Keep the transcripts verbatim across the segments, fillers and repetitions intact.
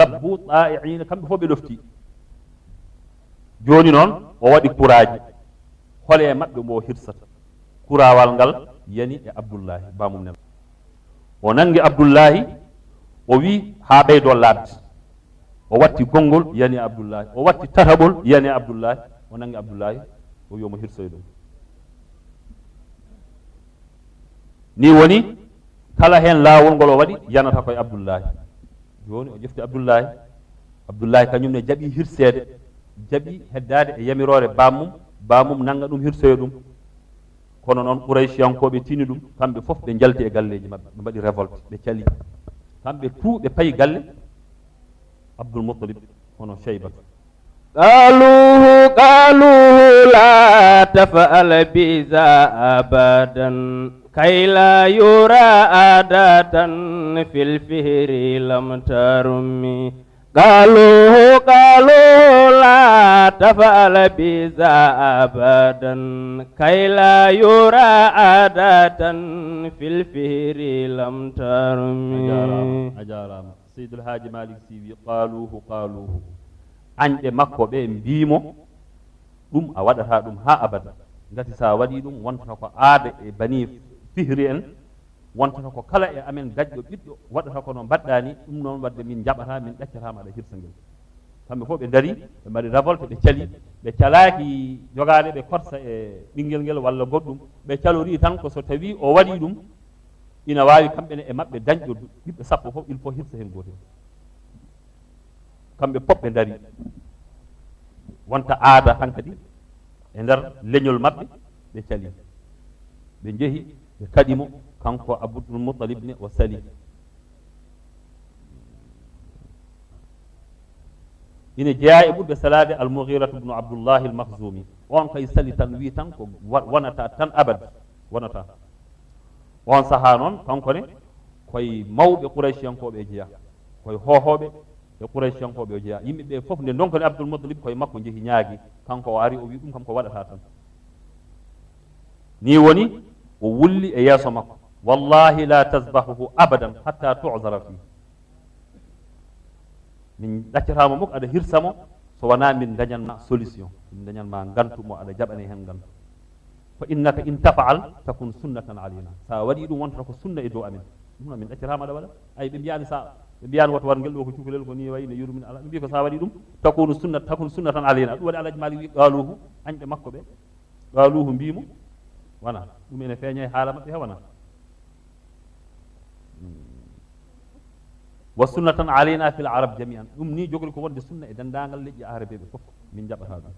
Lahu taa'iina, kamɓe fof ɓe ɗoftii. Jooni noon, o waɗi kuraaji. Hole e maɓɓe mo o hirsata? Kuraawal ngal yani e Abdullaahi, baamum Nelaaɗo. O nanngi Abdullaahi, o wiyi, haa ɓeydoo laaɓde. O watti gonngol, yani e Abdullaahi. O watti tataɓol, yani e Abdullaahi. O nanngi Abdullaahi, o wiyi omo hirsoya ɗum. Nii woni, kala heen laawol ngol o waɗi, yanata ko e Abdullaahi. Jooni o ƴefti Abdullaahi. Abdullaahi kañum ne jaɓi hirseede, jaɓi heddaade e yamiroore baamum, baamum nannga ɗum, hirsoya ɗum. Kono noon, Quraysiyankooɓe tini ɗum, kamɓe fof ɓe njalti e galleeji maɓɓe, ɓe mbaɗi révolte, ɓe cali. Kamɓe tout ɓe payi galle Abdul Muttalib, hono Shaybatu. قالوه، قالوه لا تفعل بذا أبدا، كي لا يرى عادة في الفهر لم ترم. قالوه، قالوه لا تفعل بذا أبدا، كي لا يرى عادة في الفهر لم ترم. A jaaraama, a jaaraama. Seydul Haaji Maalik Si wi, "Qaaluuhu, qaaluuhu." Añɓe makko ɓe mbii mo, "Ɗum a waɗataa ɗum haa abada. Ngati so a waɗii ɗum, wontata ko aada e Banii Fihri en, wontata ko kala e amen dañɗo ɓiɗɗo waɗata ko no mbaɗɗaa ni, ɗum noon waɗde min njaɓataa, min ɗaccataama aɗa hirsa ngel." Kamɓe fof ɓe ndarii, ɓe mbaɗi révolte, ɓe cali, ɓe calaaki jogaade ɓe korsa e ɓinngel ngel walla goɗɗum, ɓe calorii tan ko so tawii o waɗii ɗum, ina waawi kamɓe ne e maɓɓe dañɗo du-, ɓiɓɓe sappo fof, il faut hirsa heen gootel. Kamɓe pop ɓe ndarii. Wonta aada hankadi e nder leñol maɓɓe, ɓe cali. Ɓe njehi, ɓe kaɗi mo, kanko Abdul Muttalib ne o sali. Ina jeyaa e ɓurɓe salaade Al-Mughiratu bnu Abdullahi Al-Makhzumi. On kay sali tan, wi tan ko wa-, wonata tan abad, wonata. On sahaa noon, kanko ne, koye mawɓe Quraysiyankooɓe e jeyaa, koye hoohooɓe e Quraysiyankooɓe o jeyaa. Yimɓe ɓe fof nde ndonkani Abdul Muttalib, koye makko njehi ñaagi. Kanko o ari, o wi ɗum kam ko waɗata tan. Nii woni, o wulli e yeeso makko. "Wallahi la tasbahuhu abadan hatta tu'zara fii." Min ɗaccataama mo, aɗa hirsa mo, so wonaa min ndañan ma solution, min ndañan ma ngantu mo, aɗa jaɓane heen ngantu. "Fa innaka in tafa'al takun sunnatan alayna." So a waɗii ɗum, wontata ko sunna e dow amen. Ɗum noon min ɗaccataama aɗa waɗa. Ay, ɓe mbiyaani sa, ɓe mbiyaani woto war ngel ɗo ko cukalel, ko nii wayi, ne yurmin ala. Ɓe mbii ko so a waɗii ɗum, takunu sunnat, takun sunnatan alayna. Ɗum waɗi Alhaji Maalik wi, "Qaaluuhu", añɓe makko ɓe. "Qaaluuhu", mbii mo. Wona. Ɗum ene feeña e haala maɓɓe he wona. "Wa sunnatan alayna fil arab jami'an." Ɗum ni jogori ko wonde sunna e denndaangal leƴƴi aarabeeɓe fof. Min njaɓataa ɗum.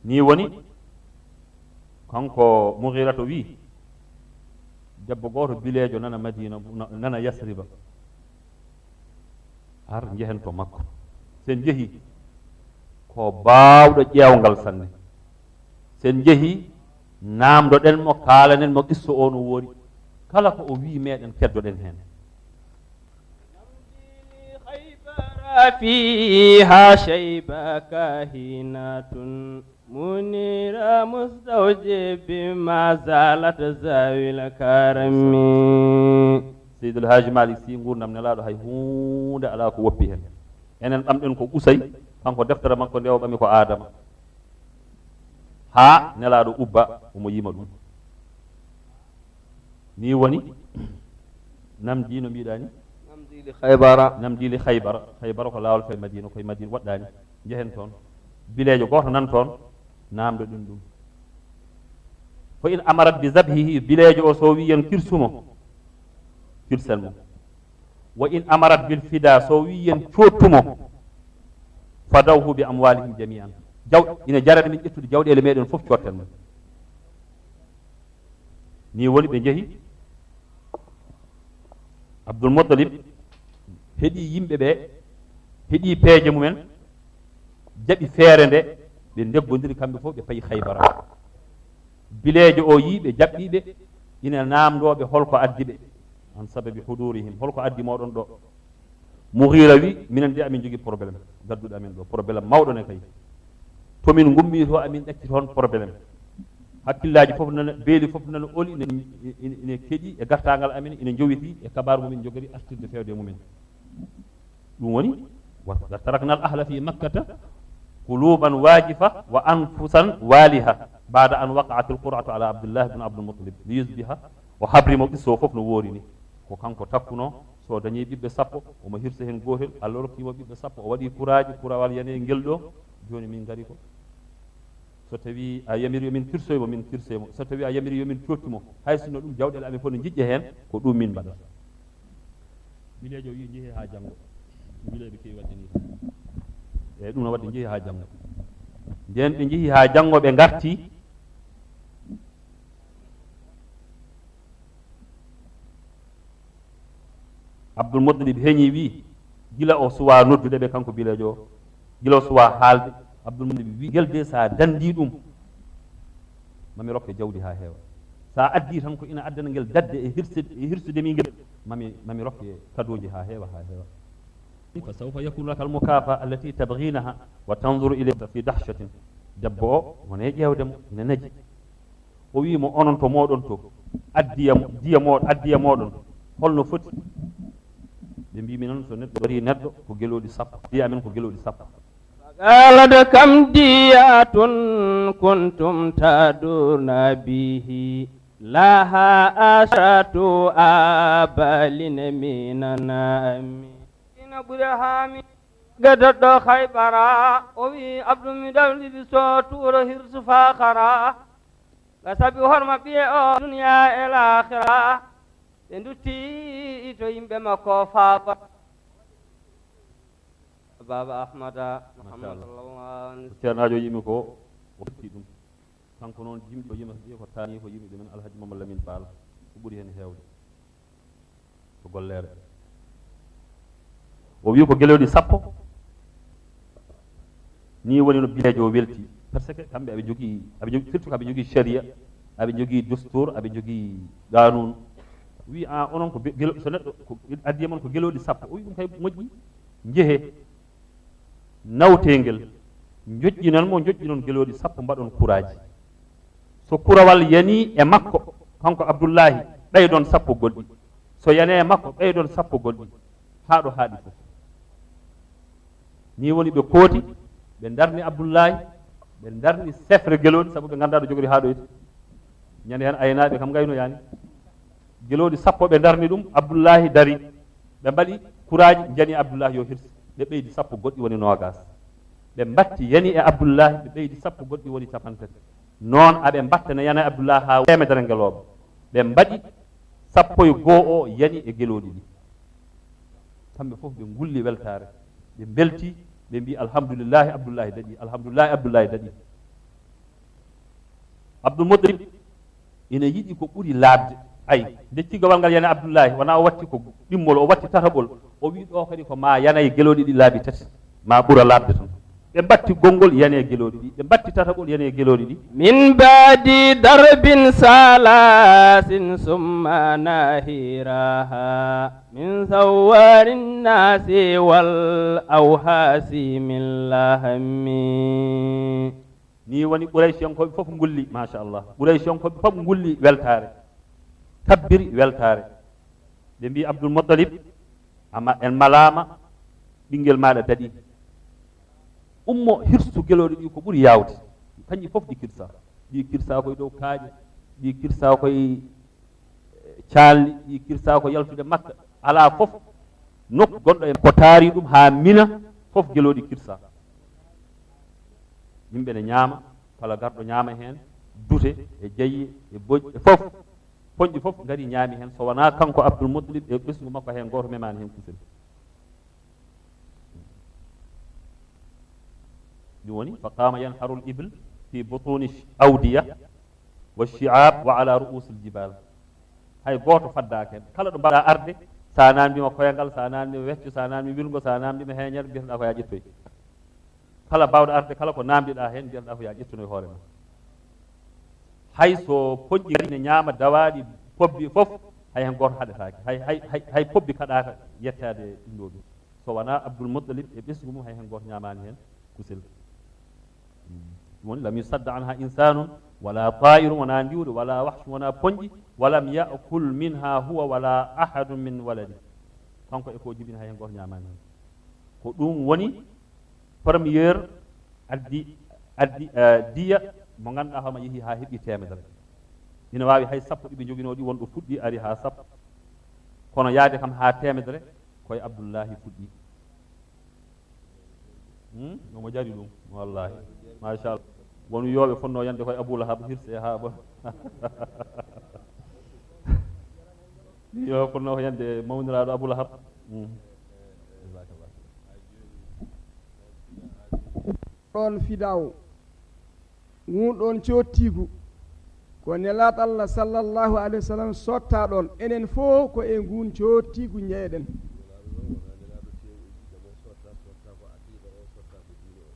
Nii woni, kanko Mughirata wi, debbo gooto bileejo nana Madina, na-, nana Yasriba. Ar njehen to makko. Sen njehii, ko baawɗo ƴeewngal sanne. Sen njehii, naamndoɗen mo, kaalanen mo qissa o no woori. Kala ko o wii, meɗen keddoɗen heen. فيها شيبة كاهنة منيرة مستوجب ما زالت ذوي الكرم. Seydul Haaji Maalik Si, nguurndam Nelaaɗo hay huunde alaa ko woppi heen. Enen ɓamɗen ko Qusay, kanko deftere makko nde o ɓami ko Aadama. Haa Nelaaɗo ubba, omo yima ɗum. Nii woni, namdi no mbiɗa ni? Namdi li Khaybara. Namdi li Khaybara. Khaybara ko laawol fay Madina, koye Madina woɗɗaani. Njehen toon. Bileejo gooto nan toon, naamndoɗen ɗum. Fa in amarat bi zabhihi, bileejo o so wi yen kirsumo, kirsen mo. Wa in amarat bil fida, so wi yen coottumo, fadawhu bi amwalihim jami'an. Jaw-, ina jarani min ƴettude jawɗeele meɗen fof, cotten mo. Nii woni ɓe njehi. Abdul Muttalib heɗi yimɓe ɓe, heɗi peeje mumen, jaɓi feere nde, ɓe ndeggondiri kamɓe fof, ɓe payi Khaybara. Bileejo o yii ɓe, jaɓɓii ɓe, ina naamndoo ɓe holko addi ɓe. An sababi hudurihim, holko addi moɗon ɗo? Mughira wi, minen de amin jogii problème, gadduɗo amin ɗo, problème mawɗo ne kay. To min ngummi to, amin ɗacci toon problème. Hakkillaaji fof nana, beeli fof nana oli, ina, ina, ina keɗi e gartaangal amen, ina njowiti e kabaaru mo min njogori artirde feewde e mumen. Ɗum woni, wa, wa tarakna al ahla fi makkata quluban wajifa wa anfusan waliha bada an waqa'at al qur'atu ala abdullah ibn abdul muttalib li yusbiha. O habri mo qissa o fof no woori ni. Ko kanko takkuno, so o dañi ɓiɓɓe sappo, omo hirsa heen gootel, Allah rokki mo ɓiɓɓe sappo, o waɗi kuraaji, kurawal yani e ngel ɗo, jooni min ngari ko. So tawi a yamiri yo min kirsoy mo, min kirsoy mo. So tawi a yamiri yo min coottu mo, hay sinno ɗum jawɗeele amen fof no njiƴƴa heen, ko ɗum min mbaɗata. Mileejo wi, "Njehee haa janngo." Mileeɓe keewi waɗde nii tan. Eeyi, ɗum no waɗde, "Njehee haa janngo." Ndeen ɓe njehi haa janngo, ɓe ngarti. Abdul Muttalib heñi wi, gila o suwa noddude ɓe kanko bileejo o, gila o suwa haalde, Abdul Muttalib wi, "Ngel de so a danndi ɗum, mami rokke jawdi haa heewa. So a addi tan ko ina addana ngel dadde e hirsude, e hirsude mi ngel, mami, mami rokke kadooji haa heewa, haa heewa." "Fa sawfa yakunu laka al mukafa allati tabghinaha wa tanzuru ilayha fi dahshatin." Debbo o woni e ƴeewde mo, ina naji. O wii mo, "Onon to mooɗon to, addiya mo-, diya mooɗon, addiya mooɗon, holno foti?" Ɓe mbii, "Minen, so neɗɗo warii neɗɗo, ko gelooɗi sappo. Diya amen ko gelooɗi sappo." فقالت: كم دية كنتم تعدون به لها عشرة آبال من النعم. Ina ɓuri haa mi gadotɗo Haybara, o wii Abdul Muttalib, "So tuuro hirsu faakara, ka sabi horma ɓiye o duniya e laakhira." Ɓe ndutti to yimɓe makko faaba. Baba Ahmada Muhammad Machallah. Sallallahu alaihi wasallam. Ceernaajo yimi ko o hotti ɗum. Kanko noon, jimɗo yima ɗi ko taani ko yimi ɗumen Alhaji Mamadou Lamine Fall. Ko ɓuri heen heewde. Ko golleere. O wi ko gelooɗi sappo. Nii woni no bileejo o welti. Parce que kamɓe aɓe njogii, aɓe njogii, surtout ko aɓe njogii sharia, aɓe njogii dustur, aɓe njogii qanun. Wi, "A, onon ko be-, gelo-, so neɗɗo ko addi e mon ko gelooɗi sappo." O wi ɗum kay moƴƴi. Njehee. Nawtee ngel. Njoƴƴinon mo, njoƴƴinon gelooɗi sappo, mbaɗon kuraaji. So kurawal yanii e makko, kanko Abdullahi, ɓeydon sappo goɗɗi. So yanee e makko, ɓeydon sappo goɗɗi. Haa ɗo haaɗi fof. Nii woni ɓe kooti, ɓe ndarni Abdullahi, ɓe ndarni sefre gelooɗi, sabu ɓe nganndaa ɗo jogori haa ɗo ete. Ñande heen aynaaɓe kam ngaynoyaani. Gelooɗi sappo ɓe ndarni ɗum, Abdullahi dari. Ɓe mbaɗi kuraaji, njani Abdullahi yo hirsi. Ɓe ɓeydi sappo goɗɗi woni noogaas. Ɓe mbatti yani e Abdullahi, ɓe ɓeydi sappo goɗɗi woni capantati. Noon aɓe mbattana yana e Abdullahi haa teemedere ngelooba. Ɓe mbaɗi sappo e goo o yani e gelooɗi ɗi. Kamɓe fof ɓe ngulli weltaare. Ɓe mbelti, ɓe mbii, "Alhamdulillahi, Abdullahi daɗi. Alhamdulillahi, Abdullahi daɗi." Abdul Muttalib ina yiɗi ko ɓuri laaɓde. Ay, nde cigawal ngal yani Abdullahi, wona o watti ko ɗimmol, o watti tataɓol. O wi, "Ɗo kadi ko ma yanay gelooɗi ɗi laabi tati. Ma ɓura laaɓde tan." Ɓe mbatti gonngol yani e gelooɗi ɗi. Ɓe mbatti tataɓol yani e gelooɗi ɗi. من بعد ضرب ثلاث ثم ناهراها من ثوار الناس والأوهاس من لهم. Nii woni Quraysiyankooɓe fof ngulli, machallah. Quraysiyankooɓe fof ngulli weltaare, kabbiri weltaare. Ɓe mbii, "Abdul Muttalib, ama en malaama, ɓinngel maaɗa daɗi. Ummo, hirsu gelooɗi ɗi ko ɓuri yaawde." Kañƴi fof ɗi kirsa. Ɗi kirsa koye dow kaaƴe, ɗi kirsa koye caalli, ɗi kirsa ko yaltude Makka. Alaa fof nokku gonɗo e ko taari ɗum haa Mina fof gelooɗi kirsa. Yimɓe ne ñaama, kala garɗo ñaama heen, dute e jayi e boƴ e fof. Poñɗi fof ngari ñaami heen, so wonaa kanko Abdul Muttalib e ɓesngu makko heen gooto memaani heen kusel. Ɗum woni, "Fa qama yanharul ibil fi butuni awdiya." Wa shi'ab wa ala ru'usil jibal. Hay gooto faddaaka heen. Kala ɗo mbaɗa arde, so a naamndiima koyangal, so a naamndiima wecco, so a naamndiima wirngo, so a naamndiima heeñere, mbiyeteɗaa ko yaa ƴettoy. Kala baawɗo arde, kala ko naamndiɗaa heen, mbiyeteɗaa ko yaa ƴettunoy hoore ma. Hay so poñɗi ngari ne ñaama dawaaɗi pobbi fof, hay heen gooto haɗetaake. Hay, hay, hay, hay pobbi kaɗaaka yettaade ɗum ɗo ɗum. So wonaa Abdul Muttalib e ɓesngu mum, hay heen gooto ñaamaani heen kusel. Ɗum woni, "Lam yusadda anha insanun Wala ta'iru, wona ndiwri, wala wahshu, wona poñƴi, walam ya'kul minha huwa wala ahadun min waladi. Kanko e ko jibini hay hen gooto ñaamaani hen. Ko ɗum woni première addi, addi, eh, diya mo ngannduɗaa hooma yehi haa heɓi teemedere. Ina waawi hay sappo ɗi ɓe njoginoo ɗi won ɗo fuɗɗi ari haa sappo. Kono yaade kam haa teemedere ko e Abdullahi fuɗɗi. Hmm? Omo jari ɗum, wallahi. Machallah. Won wiyooɓe fotnoo yande koye Abu Lahab, hirse haa ba. Wiyooɓe fotnoo ko yande mawniraaɗo Abu Lahab. Hmm. Jazakallah. Ɗoon fidaawo, nguun ɗoon coottiigu, ko Nelaaɗo Allah sallallahu alayhi wa sallam sotta ɗoon. Enen fof ko e nguun coottiigu njeyeɗen.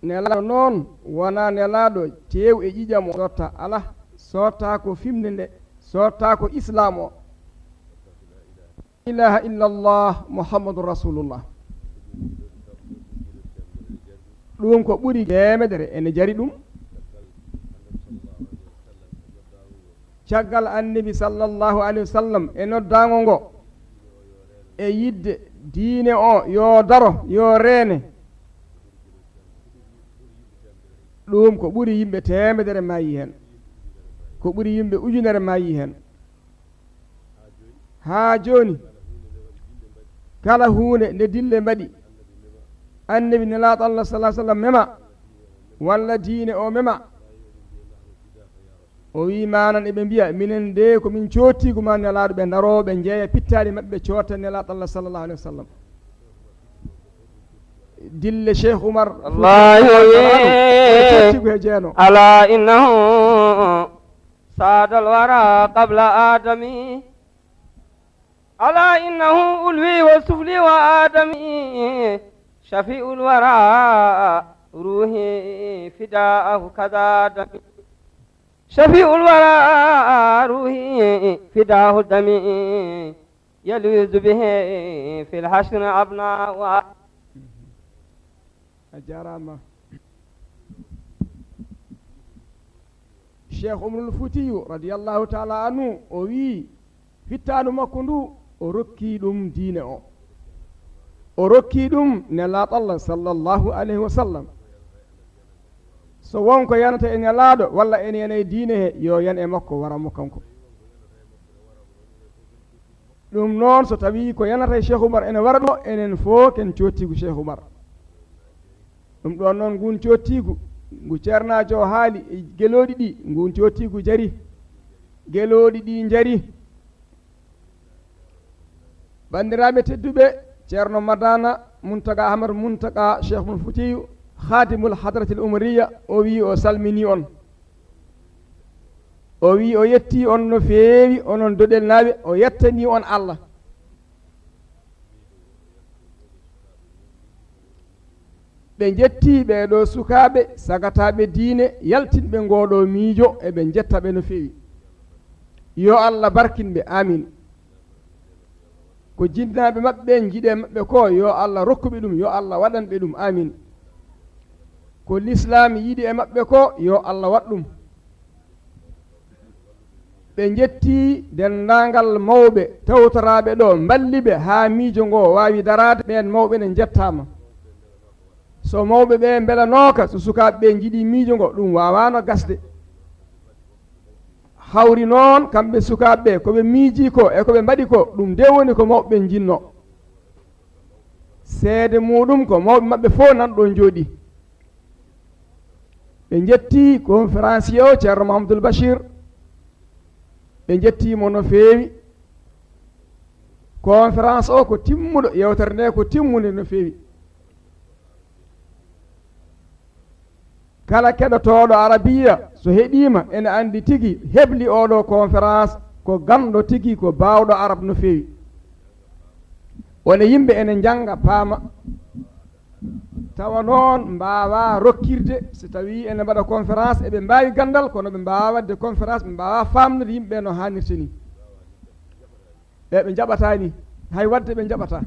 Nelaaɗo noon wonaa Nelaaɗo teew e ƴiƴam o sotta, alaa, sotta ko fiɓnde nde, sotta ko Islaam o. Ilaha illallah Muhammadun Rasulullah. Ɗum ko ɓuri teemedere ene jari ɗum. Caggal Annabi sallallahu alayhi wa sallam e noddaango ngo e yiɗde diine o yo daro, yo reene, ɗum ko ɓuri yimɓe teemedere maayi heen, ko ɓuri yimɓe ujunere maayi heen. Haa jooni, kala huunde nde dille mbaɗi, Annabi Nelaaɗo Allah sallallahu alayhi wa sallam mema, walla diine o mema, o wii, manan eɓe mbiya, minen de ko min coottiigu ma Nelaaɗo, ɓe ndaroo, ɓe njeeya pittaali maɓɓe, ɓe cotta Nelaaɗo Allah sallallahu alayhi wa sallam. Dille Cheikh Oumar, Wallahi o wi, coottiigu he jeeno. Ala innahu ساد الورى قبل آدم. ألا إنه علوي وسفلي وآدمي. شفيع الورى روحي فداءه كذا دمي. شفيع الورى روحي فداه دمي. يلوذ به في الحشر أبناء. A jaaraama. Cheikh Umarul Fuutiyu radiyallahu taala anhu o wii, fittaandu makko ndu, o rokki ɗum diine o, o rokki ɗum Nelaaɗo Allah sallallahu alayhi wa sallam. So won ko yanata e Nelaaɗo walla ene yana e diine he, yo yan e makko, wara mo kanko. Ɗum noon, so tawii ko yanata e Cheikh Oumar ene wara ɗo, enen fof ken coottiigu Cheikh Oumar. Ɗum ɗoon noon, nguun coottiigu ngu ceernaajo o haali e gelooɗi ɗi, nguun coottiigu jari, gelooɗi ɗi njari. Banndiraaɓe tedduɓe, Ceerno Madana Muntaga Ahmad Muntaga Cheikh Mul Fuutiyu, Khadimul Hadratil Umariya, o wii o salminii on. O wii o yettii on no feewi, onon Doɗelnaaɓe, o yettanii on Allah. Ɓe njettii ɓee ɗoo sukaaɓe sagataaɓe diine yaltinɓe ngoo ɗoo miijo, eɓe njetta ɓe no feewi. Yo Allah barkin ɓe, aamiin. Ko jinnaaɓe maɓɓe njiɗi e maɓɓe koo, yo Allah rokku ɓe ɗum, yo Allah waɗan ɓe ɗum, aamiin. Ko lislaam yiɗi e maɓɓe koo, yo Allah waɗ ɗum. Ɓe njettii denndaangal mawɓe tawtoraaɓe ɗo, mballi ɓe haa miijo ngoo waawi daraade. Ɓeen mawɓe ne njettaama. So mawɓe ɓee mbelanooka, so sukaaɓe ɓee njiɗii miijo ngo, ɗum waawaano gasde. Hawri noon, kamɓe sukaaɓe ɓee, ko ɓe miijii koo e ko ɓe mbaɗi koo, ɗum dee woni ko mawɓe ɓee njinnoo. Seede muuɗum ko mawɓe maɓɓe fof nan ɗoon njooɗii. Ɓe njettii conférencier o, Ceerno Mahamadul Bachir. Ɓe njettii mo no feewi. Conférence o ko timmuɗo, yeewtere nde ko timmunde no feewi. Kala keɗotooɗo Arabiya, so heɗiima, ene anndi tigi hebli ooɗoo conférence ko ganndo tigi, ko baawɗo Arab no feewi. Won e yimɓe ene njannga, paama. Tawa noon mbaawaa rokkirde, so tawii ene mbaɗa conférence, eɓe mbaawi ganndal, kono ɓe mbaawaa waɗde conférence, ɓe mbaawaa faamnude yimɓe ɓee no haanirta nii. Ɓe ɓe njaɓataa nii, hay waɗde ɓe njaɓataa.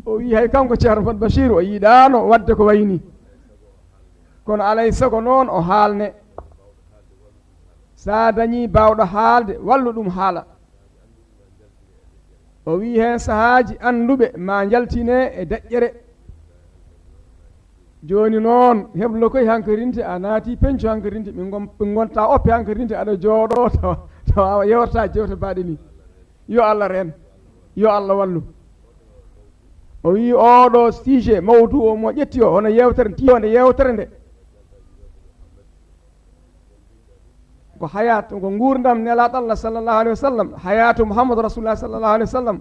O wii hay kanko Ceerno Fat Basiiru o yiɗaano waɗde ko wayi nii. Kono alaa e sago noon o haalne. Sa dañi bawɗo haalde, wallu ɗum haala. O wi heen sahaaji annduɓe ma njaltine e deƴƴere. Jooni noon, heblo koy hankarinte, a naati peñco hankarinte, ɓe ngon-, ɓe ngonta oppe hankarinte, aɗa jooɗo, tawa, tawa a yewta jewte mbaɗe ni. Yo Allah reen, yo Allah wallu. O wi oɗo sujet, mawdu o mo ƴetti o, hono yewtere, tiyo nde yewtere nde. Ko hayat, ko nguurndam Nelaaɗo Allah sallallahu alaihi wasallam, hayatu Muhammad Rasulullah sallallahu alaihi wasallam.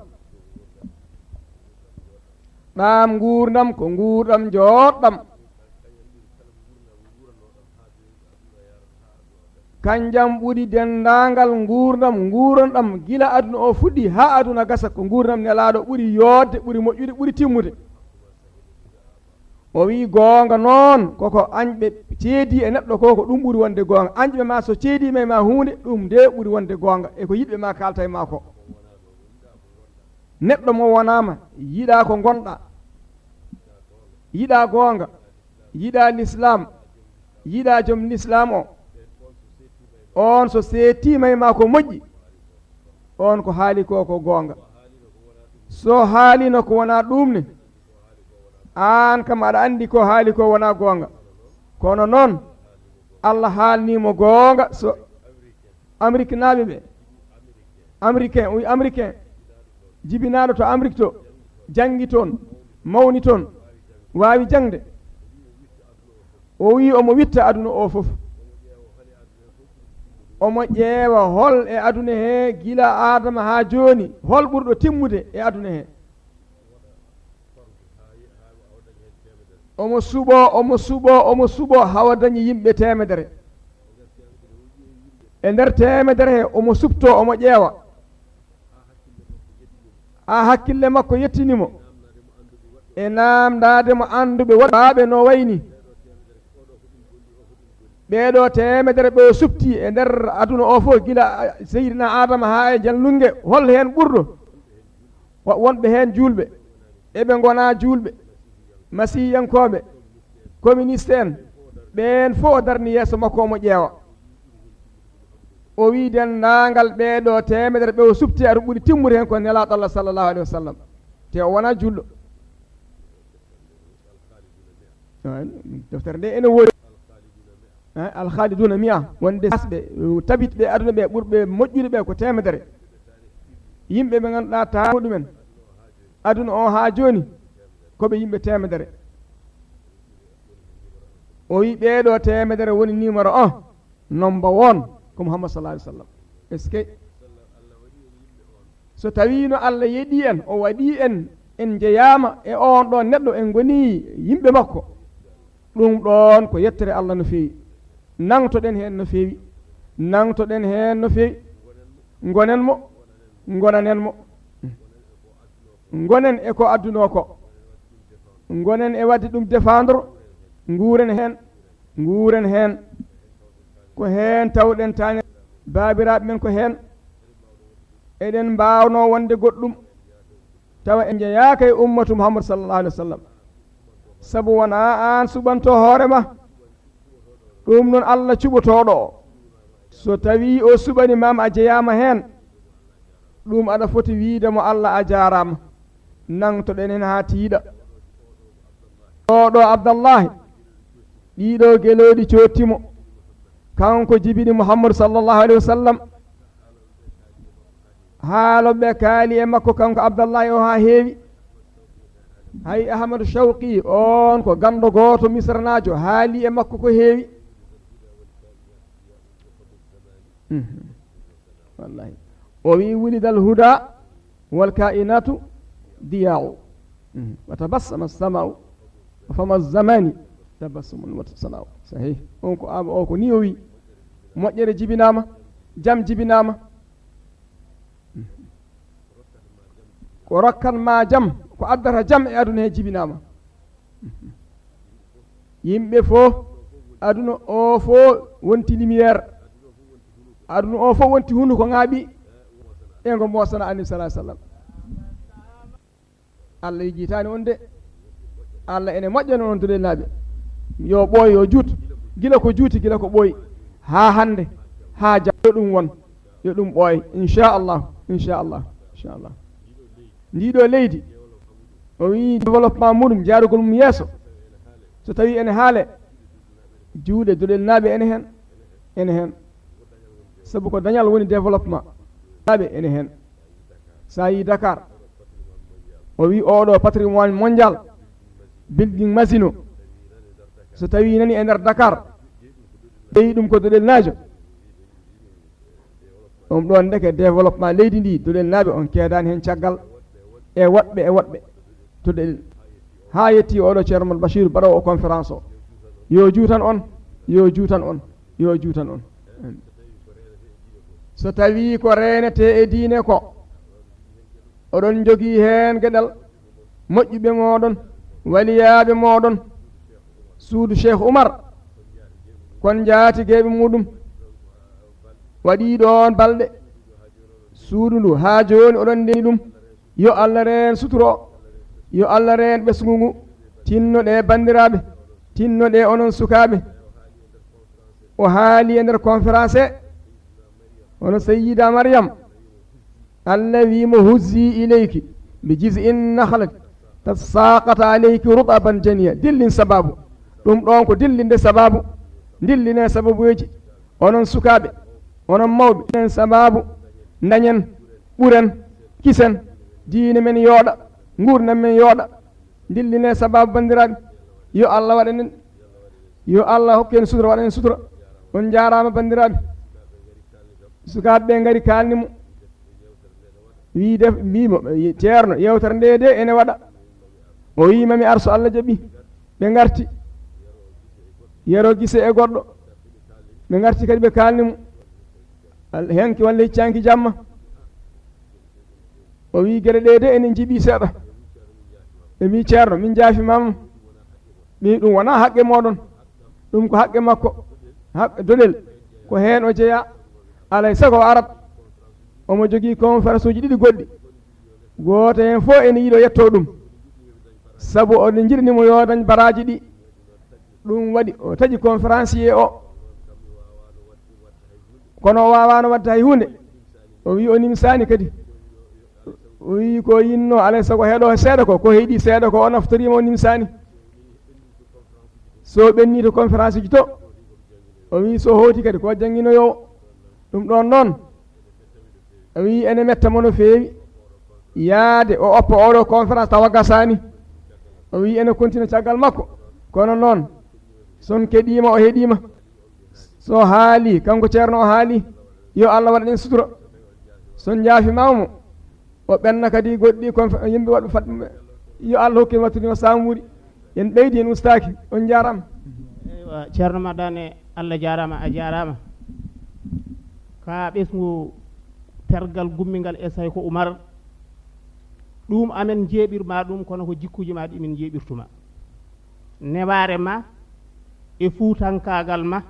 Ɗam nguurndam ko nguurndam jooɗɗam. Kanjam ɓuri denndaangal nguurndam nguuranɗam gila aduna o fuɗɗi haa aduna gasa, ko nguurndam Nelaaɗo ɓuri yooɗde, ɓuri moƴƴude, ɓuri timmude. O wi goonga noon, koko añɓe ceedi e neɗɗo ko, ko ɗum ɓuri wonde goonga. Añɓe ma so ceedi ma e ma huunde, ɗum nde ɓuri wonde goonga. E ko yiɗɓe ma kaalta e ma ko. Neɗɗo mo wonaama, yiɗa ko ngonɗa. Yiɗa goonga. Yiɗa lislaam. Yiɗa joom lislaam o. On so seettiima e ma ko moƴƴi. On ko haali ko, ko goonga. So haalino ko wonaa ɗum ne, aan kam aɗa anndi ko haali ko wonaa goonga. Kono noon, Allah haalnii mo goonga. So Ameriknaaɓe ɓe, Américain, oui, Américain, jibinaaɗo to Amérique to, janngi toon, mawni toon, waawi jaŋde. O wi omo witta aduna o fof. Omo ƴeewa hol e aduna he gila Aadama haa jooni, hol ɓurɗo timmude e aduna he. Omo suɓo, omo suɓo, omo suɓo, hawa dañi yimɓe teemedere. E nder teemedere he, omo suɓto, omo ƴeewa. Haa hakkille makko yettini mo. E naamndaade mo annduɓe woɗɓe no wayni. Ɓeeɗo teemedere ɓe o suɓti e nder aduna o fof, gila Seydina Aadama haa e jalnunge, hol heen ɓurɗo? Wa-, wonɓe heen juulɓe, eɓe ngonaa juulɓe, masiiyankooɓe, communiste en, ɓeen fof o darni yeeso makko omo ƴeewa. O wi denndaangal ɓeeɗo teemedere ɓe o suɓti aɗa ɓuri timmude heen ko Nelaaɗo Allah sallallahu alaihi wasallam. Te o wonaa juulɗo. Deftere nde ene woodi. Alkhaliduna mi'a, wonde asɓe, tabitɓe aduna ɓe, ɓurɓe moƴƴude ɓe ko teemedere. Yimɓe ɓe ngannduɗaa taa ɗumen. Aduna o haa jooni, ko ɓe yimɓe teemedere. O wi ɓeeɗo teemedere woni numéro un, number one, ko Muhammad sallallahu alaihi wasallam. Est-ce que? So tawiino Allah yeɗii en, o waɗii en, en njeyaama e oon ɗoon neɗɗo, en ngonii yimɓe makko, ɗum ɗoon ko yettere Allah no feewi. Nangtoɗen heen no feewi. Nangtoɗen heen no feewi. Ngonen mo, ngonanen mo. Ngonen e ko adduno ko. Ngonen e waɗde ɗum défendre. Nguuren heen. Nguuren heen. Ko heen tawɗen taañe baabiraaɓe men ko heen. Eɗen mbaawnoo wonde goɗɗum, tawa en njeyaaka e ummatu Muhammad sallallahu alaihi wasallam. Sabu wonaa aan suɓanto hoore ma. Ɗum noon Allah cuɓotooɗo o. So tawii o suɓani ma, a jeyaama heen, ɗum aɗa foti wiide mo Allah a jaaraama. Nangtoɗen heen haa tiiɗa. Oɗo Abdallahi, ɗiɗo gelooɗi cootti mo. Kanko jibini Muhammadu sallallahu alaihi wasallam. Haaloɓe kaali e makko kanko Abdallahi o haa heewi. Hay Ahmadu Shawqi, oon ko ganndo gooto misranaajo, haali e makko ko heewi. Mhm. Wallahi. O wi: "Wulidal huda wal kainatu diya'u. Mhm. Wa tabassama sama'u, wa fama zamani tabassumun wa sana'u." Sahih. On ko aba o ko ni o wi. Moƴƴere jibinaama, jam jibinaama. Mhm. Ko rokkat ma jam, ko addata jam e aduna he jibinaama. Mhm. Yimɓe fof, aduna o fof wonti lumière. Aduna o fof wonti hunuko ŋaaɓi. E ngo mosana Annabi sallallahu alaihi wasallam. Allah yejjitaani on de. Allah ene moƴƴana on, dulelnaaɓe. Yo ɓooy, yo juut. Gila ko juuti, gila ko ɓooyi. Haa hannde. haa jam, yo ɗum won, yo ɗum ɓooy, inchallah, inchallah, inchallah. Ndii ɗoo leydi, o wii développement muɗum, jaarugol mum yeeso, so tawii ene haale, juuɗe Doɗelnaaɓe ene heen, ene heen. Sabu ko dañal woni développement. Naaɓe ene heen. So a yii Dakar, o wii oɗo patrimoine mondial, building Massino. So tawii nani e nder Dakar, ɓeyi ɗum ko Doɗelnaajo. Ɗum ɗoon ndeke développement leydi ndi, Doɗelnaaɓe on keedaani heen caggal e woɗɓe e woɗɓe. Doɗel haa yetti oɗo Ceerno Bachir baɗoowo conférence o. Yo juutan on, yo juutan on, yo juutan on. So tawii ko reenetee e diine ko, oɗon njogii heen geɗal, moƴƴuɓe mooɗon, waliyaaɓe mooɗon, suudu Cheikh Oumar, kon njaatigeeɓe muɗum, waɗii ɗoon balɗe, suudu ndu haa jooni oɗon ndeni ɗum. Yo Allah reen suturo o, yo Allah reen ɓesngu ngu, tinno ɗe banndiraaɓe, tinno ɗe onon sukaaɓe. O haali e nder conférence he, hono Sayyida Maryam, Allah wii mo: "Huzzi ilayki bi jiz'in nakhlati tasaqata alayki rutaban janiya." Dillin sababu. Ɗum ɗoon ko dillinde sababu. Dilline sababuuji. Onon sukaaɓe, onon mawɓe, dillen sababu. Dañen, ɓuren, kisen, diine men yooɗa, nguurndam men yooɗa. Dilline sababu, banndiraaɓe. Yo Allah waɗan en, yo Allah hokku en sutura, waɗan en sutura. On njaaraama, banndiraaɓe. Sukaaɓe ɓe ngari kaalni mo. Wii def, mbii mo, "Ceerno, yeewtere nde de ene waɗa." O wii, "Mami ar so Allah jaɓi." Ɓe ngarti. Yero Gise e goɗɗo. Ɓe ngarti kadi ɓe kaalni mo. Al-, henki walla heccanki jamma. O wii, "Geɗe ɗe de ene njiɓi seeɗa." Ɓe mbii, "Ceerno, min njaafimaama." Ɓe, "Ɗum wonaa haqqe mooɗon. Ɗum ko haqqe makko. Haqqe Doɗel. Ko heen o jeyaa. Alay sago o arat. Omo jogii conférence uji ɗiɗi goɗɗi. Gooto heen fof ene yiɗo yettoo ɗum. Sabu oɗon njiɗani mo yo dañ baraaji ɗi." Ɗum waɗi o taƴi conférencier o. Kono o waawaano waɗde hay huunde. O wii o nimsaani kadi. O wii ko yinnoo, alay sago heɗoo seeɗa ko, ko heɗii seeɗa ko, o naftoriima, o nimsaani. So ɓenni to conférence uji to, o wii so hooti kadi ko jannginoyoowo. Ɗum ɗoon noon, o wii ene metta mo no feewi. Yaade o oppa oɗo conférence tawa gasaani. O wii ene kontina caggal makko. Kono noon, son keɗiima, o heɗiima. So haali, kanko Ceerno o haali, yo Allah waɗan en sutura. So njaafimaama mo, o ɓenna kadi goɗɗi kon fe-, yimɓe waɗɓe fat-, yo Allah hokku en wattude o saamuuri. En ɓeydi, en ustaaki. On njaaraama. Eywa, Ceerno Madane, Allah jaaraama, a jaaraama. Ka ɓesngu tergal gummingal e Sayko Umar, ɗum amen njeeɓir ma ɗum, kono ko jikkuuji ma ɗi min njeeɓirtuma. Newaare ma, e fuutankaagal ma,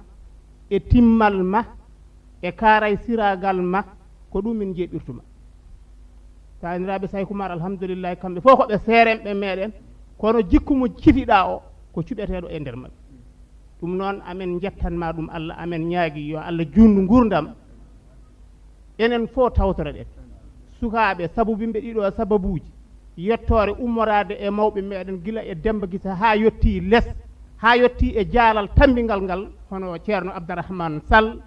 e timmal ma, e kaaraysiraagal ma, ko ɗum min njeeɓirtuma. Taaniraaɓe Sayko Umar, alhamdulillahi, kamɓe fof ko ɓe seeremɓe meɗen, kono jikku mo cifiɗaa o, ko cuɓeteeɗo e nder maɓɓe. Ɗum noon, amen njettan ma ɗum Allah, amen ñaagi yo Allah juutnu nguurndam. Enen fof tawtoreɗen. Sukaaɓe, sabu yimɓe ɗiɗo sababuuji, yettoore ummoraade e mawɓe meɗen gila e Demba Gise haa yettii les, haa yettii e jaalal tammbingal ngal, hono Ceerno Abdarahman Sall,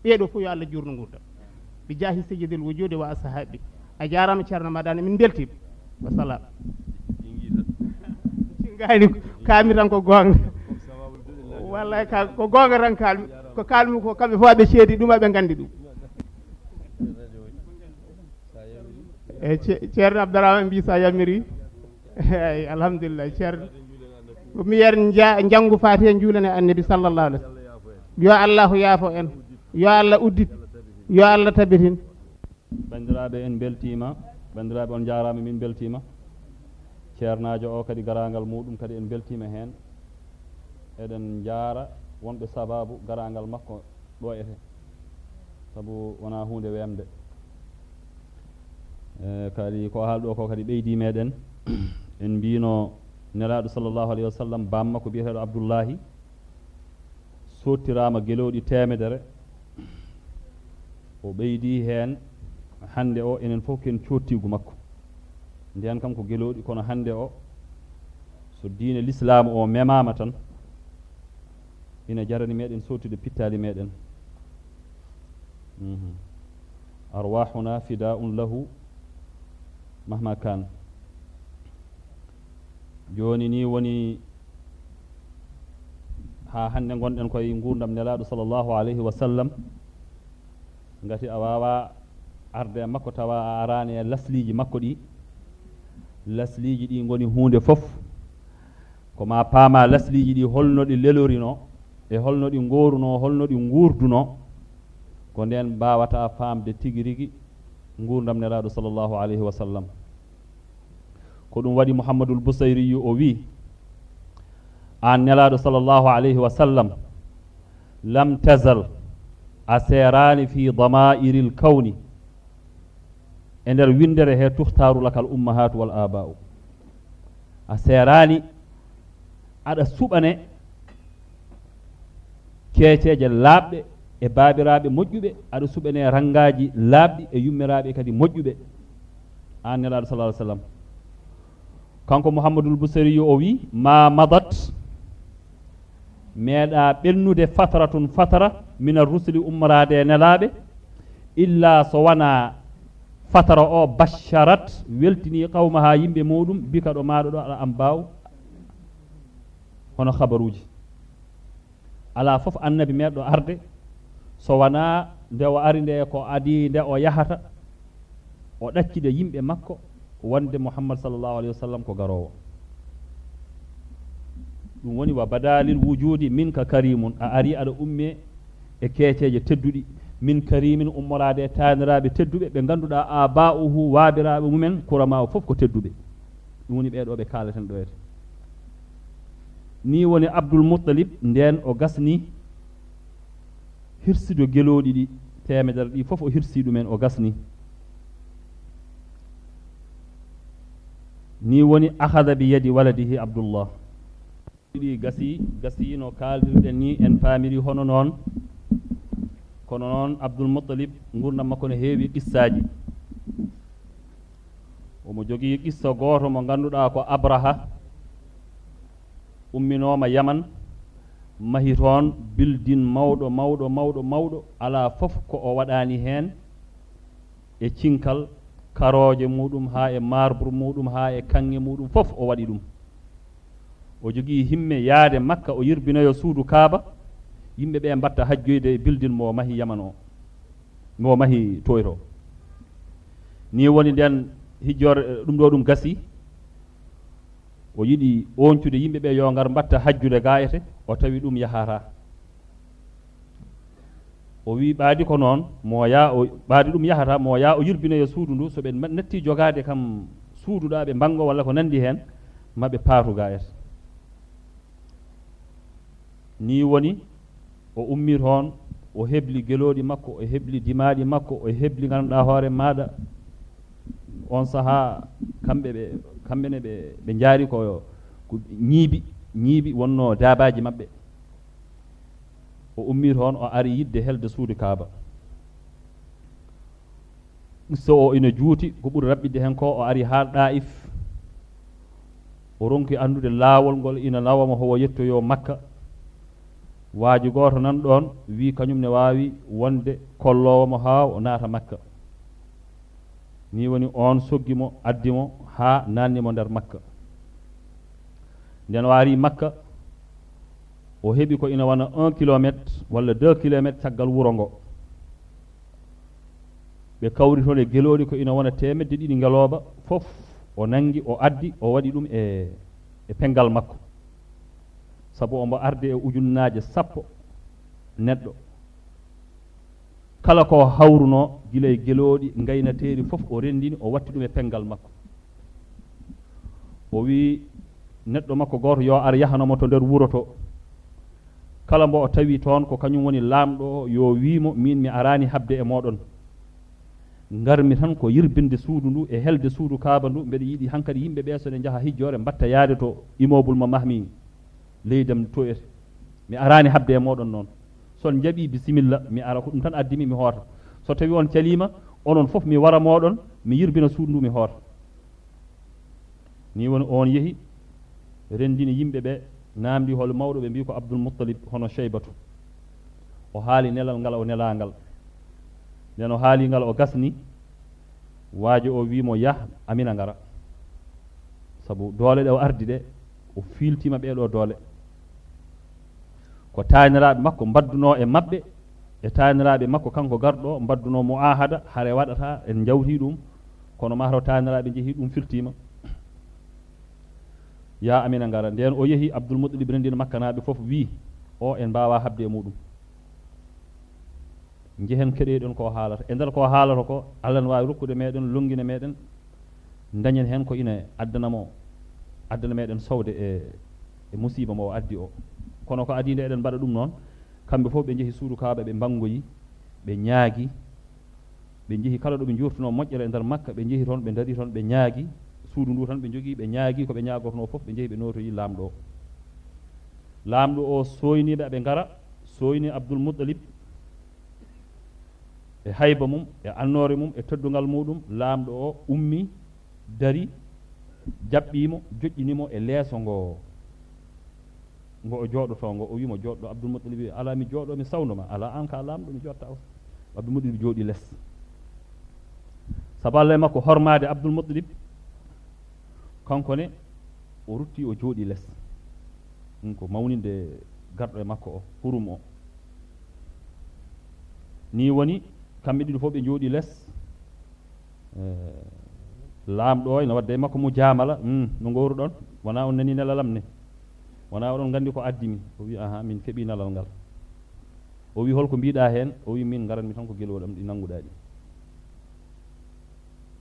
ɓeeɗo fof yo Allah juutnu nguurndam. Bi jaahi sayyidil wujuudi wa ashaabi. A jaaraama Ceerno Madani, min mbeltiima. Wa salaam. Ngaani ko kaami tan ko goonga. Wallahi ka-, ko goonga tan kaalmi. Ko kaalmi ko kamɓe fof ɓe ceedi ɗum, ɓe nganndi ɗum. E Ce-, Ceerno Abdourahmane mbi sa yamiri. Eyi, alhamdulillah, Ceerno. Ko mi yer nja-, njanngu Faatiha, njuulane Annabi sallallahu alaihi wasallam. Yo Allahu yaafo en. Yo Allah uddit. Yo Allah tabitin. Banndiraaɓe, en mbeltiima. Banndiraaɓe, on njaaraama, min mbeltiima. Ceernaajo o kadi, garaangal muuɗum kadi, en mbeltiima heen. Eɗen njaara wonɓe sabaabu garaangal makko ɗo e he, sabu wonaa huunde weemde. E, kadi ko haal ɗo ko kadi ɓeydii meɗen. En mbiino Nelaaɗo sallallahu alayhi wa sallam, baam makko biyeteeɗo Abdullahi, soottiraama gelooɗi teemedere, O ɓeydi heen, hannde o, enen fof ken coottiigu makko. Ndeen kam ko gelooɗi, kono hannde o, so diine lislaamu o memaama tan, ina jarani meɗen soottude pittaali meɗen. Mhm. Arwahuna fidaun lahu mahma kan. Jooni ni woni haa hannde ngonɗen koye nguurndam Nelaaɗo sallallahu alayhi wa sallam. Ngati a waawaa arde e makko tawa a araani e lasliiji makko ɗi. Lasliiji ɗi ngoni huunde fof. Ko ma paama lasliiji ɗi, holno ɗi lelorinoo, e holno ɗi ngoorunoo, holno ɗi nguurdunoo. Ko ndeen mbaawata faamde tigi rigi nguurndam Nelaaɗo sallallahu alayhi wa sallam. Ko ɗum waɗi Muhammadul Busayriyu o wi, aan Nelaaɗo sallallahu alayhi wa sallam, lam tazal, a seeraani, fi damaa'iril kawni, e nder winndere he, tuhtaaru lakal ummahatu wal abaa'u. A seeraani aɗa suɓane keeceeje laaɓɗe e baabiraaɓe moƴƴuɓe, aɗa suɓane ranngaaji laaɓɗi e yummiraaɓe kadi moƴƴuɓe, aan Nelaaɗo sallallahu alayhi wa sallam. Kanko Muhammadul Busariyu o wi, ma madat, meeɗa ɓennude fatratun fatra mina rusuli, ummoraade e Nelaaɓe, illa so wonaa fatara o basharat, weltini qawmaha, yimɓe muɗum, bika, ɗo maaɗa ɗo, al anba'u, hono habaruuji. Alaa fof annabi meeɗɗo arde, so wonaa nde o ari nde, ko adii nde o yahata, o ɗaccida yimɓe makko wonde Muhammad sallallahu alayhi wa sallam ko garoowo. Ɗum woni, wa bada lil wujudi minka karimun, a ari aɗa umme e keeceeje tedduɗi, min karimin, ummoraade e taaniraaɓe tedduɓe, ɓe ngannduɗaa, aba'uhu, waabiraaɓe mumen, kurama'u fof ko tedduɓe. Ɗum woni ɓee ɗo ɓe kaalaten ɗo ete. Ni woni Abdul Muttalib, ndeen o gasni hirsido gelooɗi ɗi, teemedere ɗi fof o hirsi ɗumen, o gasni. Ni woni akhadha bi yadi waladihi Abdullah. Ɗi gasi, gasi no kaaldirɗen ni, en paamiri hono noon. Kono noon Abdul Muttalib, nguurndam makko no heewi qissaaji. Omo jogii qissa gooto mo ngannduɗaa ko Abraha, umminooma Yaman, mahi toon building mawɗo, mawɗo, mawɗo, mawɗo, alaa fof ko o waɗaani heen e cinkal, karooje muɗum haa e marbre muɗum haa e kaŋŋe muɗum fof o waɗi ɗum. O jogii himme yaade Makka, o yirbinoyo suudu Kaaba, yimɓe ɓe mbatta hajjoyde e building mo o mahi Yaman o, mo o mahi toyto. Ni woni ndeen hijjoore, ɗum ɗo ɗum gasi, o yiɗi ooncude yimɓe ɓe yo ngar mbatta hajjude ga ete, o tawi ɗum yahata. O wi ɓaadi ko noon, mo yaa o, ɓaadi ɗum yahata, mo yaa o yirbinoyo suudu ndu, so ɓe ma-, natti jogaade kam suudu ɗa ɓe mbango walla ko nandi heen, ma ɓe paatu ga ete. Ni woni, o ummi toon, o hebli gelooɗi makko, o hebli dimaaɗi makko, o hebli ngannduɗaa hoore maaɗa. On sahaa, kamɓe ɓe, kamɓe ne ɓe, ɓe njaari ko, ko ñiibi, ñiibi wonno daabaaji maɓɓe. O ummi toon, o ari yiɗde helde suudu Kaaba. Qissa o ina juuti, ko ɓuri raɓɓiɗde heen ko, o ari haa Ɗaa'if. O ronki anndude laawol ngol ina nawa mo, howo yettoyo Makka. Waaji gooto nan ɗoon, wi kañum ne waawi wonde kolloowo mo haa o naata Makka. Ni woni oon soggi mo, addi mo haa naanni mo nder Makka. Nden o ari Makka, o heɓi ko ina wona un kilomètre walla deux kilomètres caggal wuro ngo. Ɓe kawri toon e gelooɗi ko ina wona teemedde ɗiɗi ngelooba, fof o nanngi, o addi, o waɗi ɗum e, e penngal makko. Sabu omo arde e ujunnaaje sappo neɗɗo. Kala ko hawrunoo gila e gelooɗi ngaynateeri fof, o renndini, o watti ɗum e penngal makko. O wi neɗɗo makko gooto yo ar yahano mo to nder wuro to. Kala mbo o tawi toon ko kañum woni laamɗo o, yo wii mo, miin mi araani haɓde e mooɗon. Ngarmi tan ko yirbinde suudu ndu e helde suudu Kaaba ndu. Mbeɗa yiɗi hankadi yimɓe ɓe so ɓe njaha hijjoore mbatta yaade to immeuble mo mahmi leydam to ete. Mi araani haɓde e mooɗon noon. So on njaɓii, bisimilla, mi ara, ko ɗum tan addi mi, mi hoota. So tawi on caliima, onon fof mi wara mooɗon, mi yirbina suudu ndu mi hoota. Ni woni on yehi, renndini yimɓe ɓe, naamndi hol mawɗo, ɓe mbi ko Abdul Muttalib, hono Cheybatu. O haali nelal ngal o nelaa ngal. Nden o haali ngal o gasni, waajo o wi mo, "Yah, Amina ngara." Sabu doole ɗe o ardi ɗe, o fiiltiima ɓee ɗoo doole. Ko taaniraaɓe makko mbaddunoo e maɓɓe, e taaniraaɓe makko kanko garɗo, mbaddunoo mu'aahada, hare waɗata, en njawtii ɗum, kono maa taw taaniraaɓe njehii, ɗum firtiima. Yaa Amina ngara. Ndeen o yehi, Abdul Muttalib renndina Makkanaaɓe fof, wii, "O, en mbaawaa haɓde e muuɗum. Njehen keɗoyɗen ko haalata. E nder ko haalata ko, Allah ne waawi rokkude meɗen, lonngina meɗen, dañen heen ko ina addana mo, addana meɗen sowde e, e musiiba mo o addi o. Kono ko adii nde eɗen mbaɗa ɗum noon." Kamɓe fof ɓe njehi suudu Kaaba, ɓe mbanngoyi, ɓe ñaagi, ɓe njehi kala ɗo ɓe njuurtunoo moƴƴere e nder Makka, ɓe njehi toon, ɓe ndarii toon, ɓe ñaagi suudu ndu tan ɓe njogii, ɓe ñaagi ko ɓe ñaagotonoo fof, ɓe njehi ɓe nootoyi Laamɗo o. Laamɗo o sooynii ɓe, ɓe ngara, sooynii Abdul Muttalib e hayba mum, e annoore mum, e teddungal muuɗum. Laamɗo o ummii, darii, jaɓɓii mo, joƴƴini mo e leeso ngo, ngo o jooɗotoo ngo. O wii mo, "Jooɗo ɗo." Abdul Muttalib wii, "Alaa, mi jooɗo, mi sawndo ma." "Alaa, aan ka laamɗo, mi jooɗta o." Abdul Muttalib jooɗii les. Sabu Allah e makko hormaade Abdul Muttalib, kanko ne, o ruttii, o jooɗii les. Ɗum ko mawninde garɗo e makko o, hurum o. Nii woni, kamɓe ɗiɗo fof ɓe njooɗii les. Eh, laamɗo o ina wadda e makko mo jaamala, "Hmm, no ngooruɗon? Wonaa on nanii nelalam ne? Wonaa oɗon nganndi ko addi mi?" O wii, "Aha, min keɓii nelal ngal." O wii, "Hol ko mbiiɗaa heen?" O wii, "Min ngaranmi tan ko gelooɗi am ɗi nannguɗaa ɗi."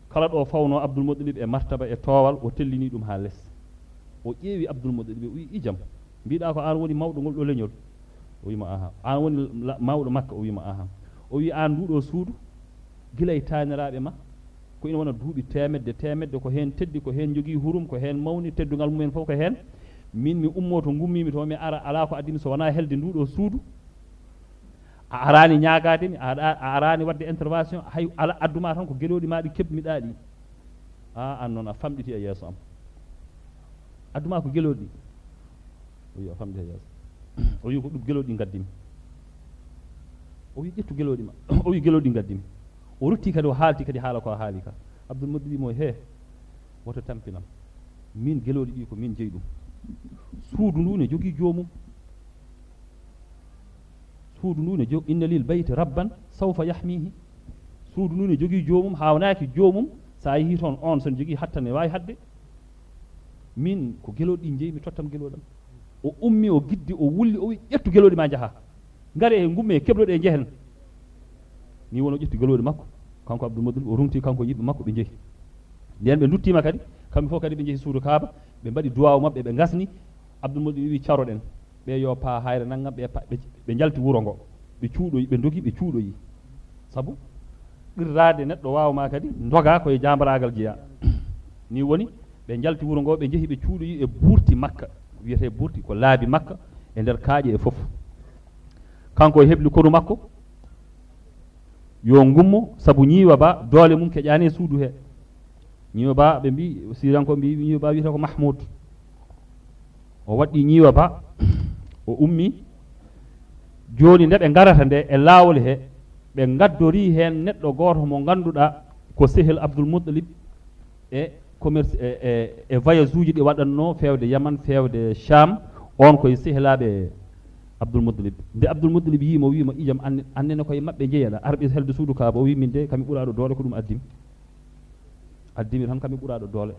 Kala ɗo fawnoo Abdul Muttalib e martaba e toowal, o tellini ɗum haa les. O ƴeewi Abdul Muttalib, o wii, "Ijam, mbiiɗaa ko aan woni mawɗo ngol ɗo leñol?" O wii mo, "Aha." "Aan woni la-, mawɗo Makka?" O wii mo, "Aha." O wii, "Aan nduuɗo suudu, gila e taaniraaɓe ma, ko ina wona duuɓi teemedde, teemedde, ko heen teddi, ko heen njogii hurum, ko heen mawni, teddungal mumen fof ko heen. Min mi ummoo to ngummiimi to, mi ara, alaa ko addi mi so wonaa helde nduuɗo suudu. A araani ñaagaade mi, a, a, a araani waɗde intervention, hay ala, addu ma tan ko gelooɗi ma ɗi keɓmi ɗaa ɗi. A, aan noon a famɗiti e yeeso am. Addu ma ko gelooɗi ɗi." O wii, "A famɗiti e yeeso." O wii, "Ko ɗum gelooɗi ɗi ngaddi mi." O wii, "Ƴettu gelooɗi ma." O wii, "Gelooɗi ɗi ngaddi mi." O rutti kadi, o haalti kadi haala ko o haali ka. Abdul Muttalib mo, "He, woto tampinam. Min gelooɗi ɗi ko min jeyi ɗum. Suudu ndu ne jogii joomum." Suudu ndu ne jo-, "Inna lil bayti rabban sawfa yahmihi." Suudu ndu ne jogii joomum, haawnaaki joomum, so a yehii toon, oon so ne jogii hatta ne waawi haɗde. Min ko gelooɗi ɗi njeyi, mi tottam gelooɗam. O ummi, o giddi, o wulli, o wi, "Ƴettu gelooɗi ma njaha. Ngare e ngumme, kebloɗe e njehen." Ni woni o ƴetti gelooɗi makko, kanko Abdul Muttalib, o runti kanko e yiɓɓe makko, ɓe njehi. Nden ɓe nduttiima kadi, kamɓe fof kadi ɓe njehi suudu Kaaba, ɓe mbaɗi duwaawu maɓɓe, ɓe ngasni. Abdul Muttalib wi, "Caroɗen." Ɓe yo paa hayre nanngam, ɓe pa-, ɓe, ɓe njalti wuro ngo. Ɓe cuuɗoyi, ɓe ndogi, ɓe cuuɗoyi. Sabu qirraade neɗɗo waawa ma kadi ndoga koye jaambaraagal jeyaa. Ni woni, ɓe njalti wuro ngo, ɓe njehi, ɓe cuuɗoyi e buurti Makka. Wiyetee buurti ko laabi Makka e nder kaaƴe e fof. Kanko o hebli konu makko, yo ngummo, sabu ñiiwa ba doole mum keƴaani e suudu he. Ñiiwa ba, ɓe mbi, Siranko mbi, ñiiwa ba wiyata ko Mahmoud. O waɗɗi ñiiwa ba, o ummi. Jooni nde ɓe ngarata nde e laawol he, ɓe ngaddori heen neɗɗo gooto mo ngannduɗaa ko sehil Abdul Muttalib e commerce, e, e, e voyage uji ɗi waɗatnoo feewde Yaman, feewde Sham, on koye sehilaaɓe Abdul Muttalib. Nde Abdul Muttalib yii mo, wii mo, "Ijam, anne, annene koye maɓɓe njeyaɗa, arɓe helde suudu Kaaba." O wii, "Min de, kami ɓuraaɗo doole ko ɗum addi mi. Addi mi tan kami ɓuraaɗo doole.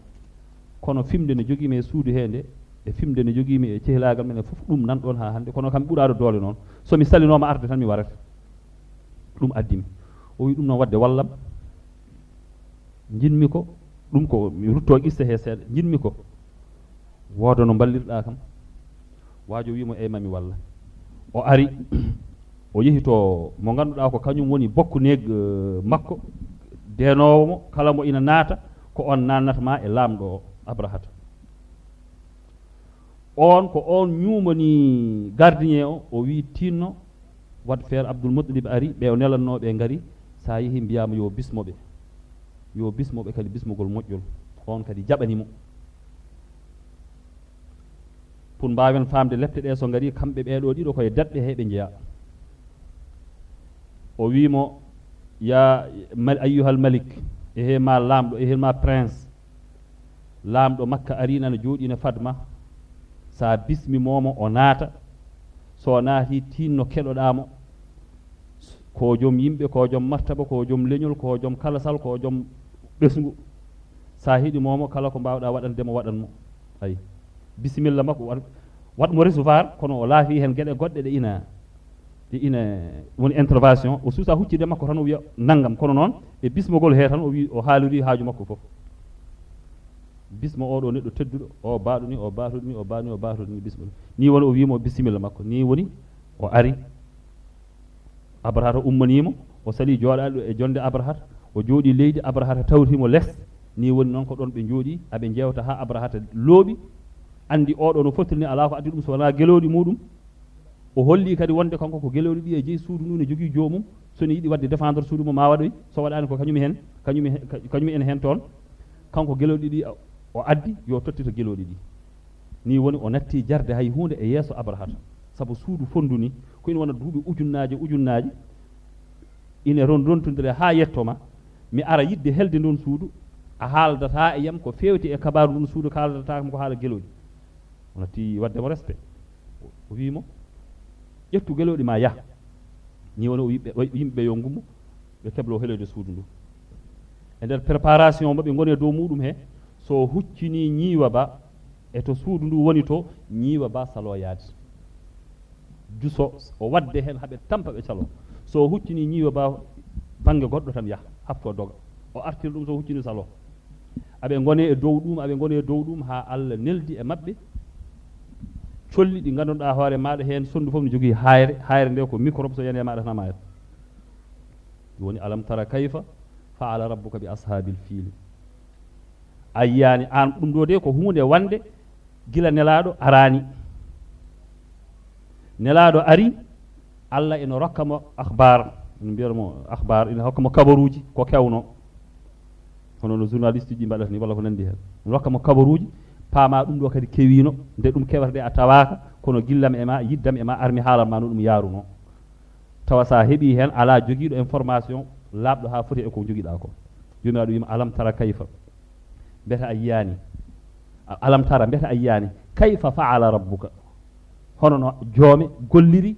Kono fimde no jogii mi e suudu hee nde, e fimde no jogii mi e cehilaagal men e fof, ɗum nan ɗoon haa hannde. Kono kami ɓuraaɗo doole noon, so mi salinooma arde tan mi warete. Ɗum addi mi." O wii, "Ɗum noon waɗde wallam." Njiɗmi ko, ɗum ko mi ruttoo qissa hee seeɗa, njiɗmi ko wooda no mballirɗaa kam. Waajo wii mo, "Eey, mami walla." O ari, o yehi to mo ngannduɗaa ko kañum woni bokku neeg, eh, makko, deenoowo mo, kala mo ina naata, ko oon naannata ma e laamɗo o, Abrahata. Oon ko oon ñuumani gardien o, o wii, "Tinno, waɗ feere." Abdul Muttalib ari, ɓe o nelannoo ɓe ngari, So a yehi mbiyaama yo bismo ɓe, yo bismo ɓe kadi bismogol moƴƴol, oon kadi jaɓani mo. Pour mbaawen faamde lepte ɗe, so ngarii, kamɓe ɓee ɗoo ɗiɗo ko e daɗɓe he ɓe njeyaa. O wii mo, ya mal-, ayyuhal malik, ehe ma laamɗo, ehe ma prince, laamɗo Makka arii nana jooɗii no fad ma, so a bismii mo, o naata, so o naatii, tiinno keɗoɗaa mo. Ko joom yimɓe, ko joom martaba, ko joom leñol, ko joom kalasal, ko joom ɓesngu. So a hiɗi mo, kala ko mbaawɗaa waɗande mo, waɗan mo. Ayi, bisimilla makko, waɗ, waɗ mo recevoir, kono o laafii heen geɗe goɗɗe ɗe ina, ɗe ina woni intervention. O suusa huccide makko tan, o wiya nanngam, kono noon e bismogol he tan, o wi, o haaliri haaju makko fof. Bismo oɗo neɗɗo tedduɗo, o baaɗo ni, o baatuɗo ni, o baaɗo ni, o baatuɗo ni, bismo. Ni woni o wii mo bisimilla makko, ni woni o ari. Abrahata ummanii mo, o salii jooɗaaɗo e jonnde Abrahata, o jooɗii leydi, Abrahata tawti mo les. Ni woni noon ko ɗoon ɓe njooɗii, aɓe njeewta haa Abrahata looɓi, anndi oɗo no fotiri ni, alaa ko addi ɗum so wonaa gelooɗi muuɗum. O holli kadi wonde kanko ko gelooɗi ɗi e jeyi suudu ndu, ne jogii joomum, so ne yiɗi waɗde défendre suudu mum, ma waɗoy, so waɗaani ko kañum heen, kañum he-, ka-, kañum en heen toon. Kanko gelooɗi ɗi o addi, yo tottito gelooɗi ɗi. Ni woni o natti jarde hay huunde e yeeso Abrahata, sabu suudu fonndu ni, ko ina wona duuɓi ujunnaaje, ujunnaaje, ine ron-, rontondire haa yetto ma, mi ara yiɗde helde ndun suudu, a haaldataa e yam ko feewti e kabaaru ndun suudu, kaaldataa kam ko haala gelooɗi. O natti waɗde mo respect. O wii mo, ƴettu gelooɗi ma yah. Ni woni o wiɓe, o yimɓe yo ngummo, ɓe keblo heloyde suudu ndu. E nder préparation mo ɓe ngoni e dow muuɗum he, so huccini ñiiwa ba, e to suudu ndu woni to, ñiiwa ba salo yaade. Juso, o waɗde heen haɓe tampa ɓe calo. So huccini ñiiwa ba bannge goɗɗo tan yaha, hafto doga. O artira ɗum so huccini salo. Aɓe ngoni e dow ɗum, aɓe ngoni e dow ɗum, haa Allah neldi e maɓɓe colli ɗi ngannduɗaa hoore maaɗa heen, sonndu fof no jogii haayre, haayre nde ko microbe, so yani e maaɗa tan a maayat. Ɗum woni, alam tara kayfa fa'ala rabbuka bi ashaabil fiili. A yiyaani aan, ɗum ɗo de ko huunde wande gila Nelaaɗo araani. Nelaaɗo ari, Allah ina rokka mo akhbar, ina mbiyata mo akhbar, ina hokka mo kabaruuji ko kewno. Hono no journaliste ji mbaɗata ni, walla ko nanndi heen. Ina rokka mo kabaruuji, paama ɗum ɗo kadi kewiino, nde ɗum kewata de a tawaaka, kono gillam e ma, yiddam e ma, armi haalan ma no ɗum yaaruno. Tawa so a heɓii heen, alaa jogiiɗo information laaɓɗo haa foti e ko jogiɗaa ko. Joomiraaɗo wiima, alam tara kayfa. Mbete a yiyaani? A-, alam tara, mbete a yiyaani? Kayfa fa'ala rabbuka? Hono no joome golliri,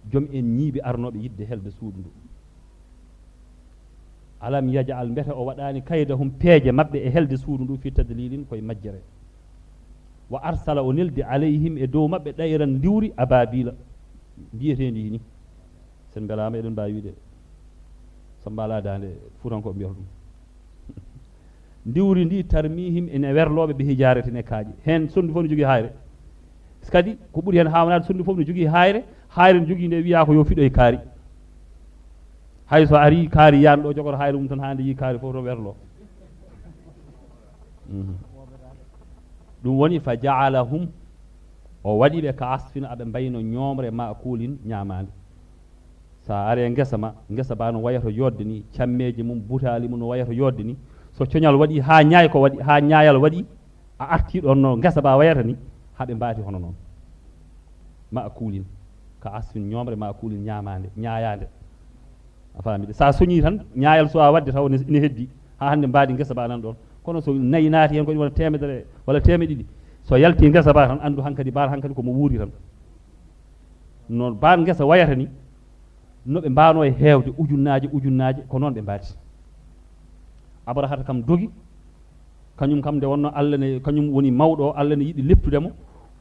joom en ñiiɓi arnooɓe yiɗde helde suudu ndu. Alam yaj'al, mbete o waɗaani kaydahum, peeje maɓɓe e helde suudu ndu, fi tadlilin, koye majjere. Wa arsala, o neldi, alayhim, e dow maɓɓe, ɗayran, ndiwri, ababila, mbiyeteendi ni. Sen mbelaama, eɗen mbaawi wiide, so mbaalaa daande, Fuutankooɓe mbiyata ɗum. Ndiwri ndi, tarmihim, ene werlooɓe, bi hijaaratin, e kaaƴe. Heen sonndu fof no jogii haayre. Kadi, ko ɓuri heen haawnaade, sonndu fof no jogii haayre. Haayre no jogii nde wiyaa ko yo fiɗoy kaari. Hay so arii kaari yaani ɗo, jogoto haayre mum tan haa nde yii kaari fof to werloo. Mhm. Ɗum woni, fa ja'alahum, o waɗi ɓe ka asfin, aɓe mbayno ñoomre, ma'kulin, ñaamaande. So a aree ngesa ma, ngesa ba no wayata yodde ni, cammeeje mum, butaali mum no wayata yodde ni. So coñal waɗi haa ñaay ko waɗi, haa ñaayal waɗi, a artii ɗoon no ngesa ba wayata ni, haa ɓe mbaati hono noon. Ma'kulin, ka asfin, ñoomre, ma'kulin, ñaamaande, ñaayaande. A faami de? So a soñii tan, ñaayal so a waɗde taw ne, ne heddi, haa hannde mbaadi ngesa ba nan ɗoon. Kono so nayi naati heen, ko wona teemedere walla teemeɗe ɗiɗi. So yaltii ngesa ba tan, anndu hankadi, mbaar hankadi ko mo wuuri tan. No mbaar ngesa wayata ni, no ɓe mbaanoo e heewde, ujunnaaje, ujunnaaje, ko noon ɓe mbaati. Abrahata kam dogi, kañum kam nde wonno Allah ne, kañum woni mawɗo o, Allah ne yiɗi leptude mo,